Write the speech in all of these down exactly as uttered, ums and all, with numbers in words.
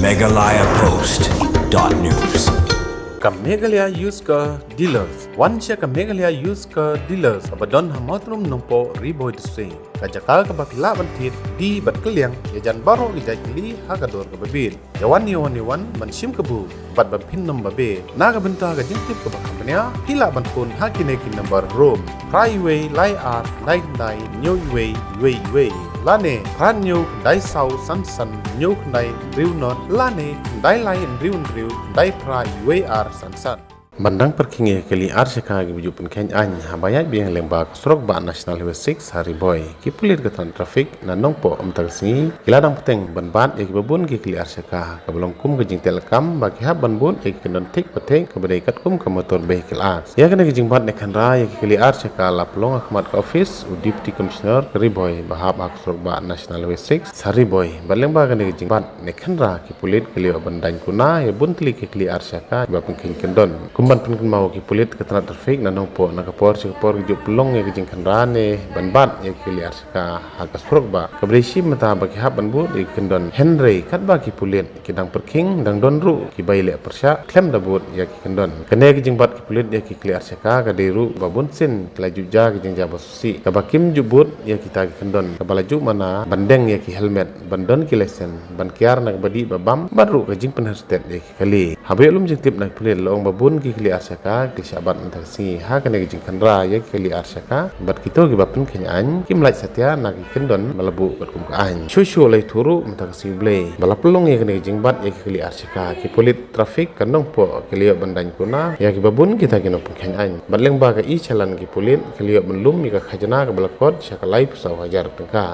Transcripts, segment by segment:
Meghalaya Post dot news. Ka Meghalaya Used Car Dealers. Wan sha ka Meghalaya Used Car Dealers kaba don ha Mawtrum Nongpoh, Ri Bhoi District. Ka jaka kaba phi lah ban thied die bad kylliang ïa jan baroh ki jait kali ha ka dor kaba bit. Ïa wan, ïa wan, ïa wan ban shim kabu bad ban pyndonkam babe. Na ka bynta ka jingtip kaba kham bniah, phi lah ban phone ha kine ki number: rom phra wei lai ar khyndai khyndai hynñiew wei wei wei, lane phra hynñiew khyndai saw san san hynñiew khyndai hynriew nod, lane khyndai lai hynriew hynriew khyndai phra wei ar san san. Ban dang pyrkhing ïa ki kali ar shaka kiba ju pynkheiñ aiñ haba ïaid biang lyngba ka surok bah National Highway six ha Ri Bhoi, ki pulit ka tnat traffic na Nongpoh mynta ka sngi ki la dang bteng ban bat ïa kiba bun ki kali ar shaka, kaba long kum ka jingteh lakam ba ki hap ban bud ïa ki kyndon thik pathik kaba dei katkum ka Motor Vehicle Act. Ïa kane ka jingbat ne khynra ïa ki kali ar shaka la pynlong ha khmat ka office u Deputy Commissioner ka Ri Bhoi ba hap ha ka surok bah National Highway six ha Ri Bhoi. Bad lyngba kane ka jingbat ne khynra ki pulit ki la ïoh ban daiñ kuna ïa bun tylli ki kali ar shaka kiba pynkheiñ kyndon. Kum ban pynkynmaw, ki pulit ka tnat traffic na Nongpoh na ka por sha ka por ki ju pynlong ïa ka jingkhynra ne ban bat ïa ki kali ar shaka ha ka surok bah, kaba dei shi bynta ba ki hap ban bud ïa ki kyndon. Hynrei katba ki pulit ki dang pyrkhing, dang don ruh kiba ïaleh pyrshah khlem da bud ïa ki kyndon. Kane ka jingbat ki pulit ïa ki kali ar shaka ka dei ruh ba bun sien ki la ju jia ki jingjia ba sngewsih, kaba kim ju bud ïa kita ki kyndon, kaba la ju mana ban deng ïa ki helmet, ban don ki lesen, ban kiar na kaba dih ba bam, bad ruh ka jingpynher stet ïa ki kali. Haba ïoh lum jingtip na ki pulit, la ong ba bun ki kali ar shaka ki la shah bat mynta ka sngi ha kane ka jingkhynra ïa ki kali ar shaka, bad kito kiba pynkheiñ aiñ kim lait satia na ki kyndon ba la buh katkum ka aiñ. Shuh shuh la ïathuh ruh mynta ka sngi U Blei ba la pynlong ïa kane ka jingbat ïa ki kali ar shaka, ki pulit traffic ka Nongpoh ki la ïoh ban daiñ kuna ïa kiba bun kita ki nongpynkheiñ aiñ. Bad lyngba ka e-challan, ki pulit ki la ïoh ban lum ïa ka khajna kaba la kot sha ka laiphew saw hajar tyngka.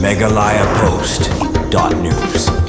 Meghalaya Post dot news.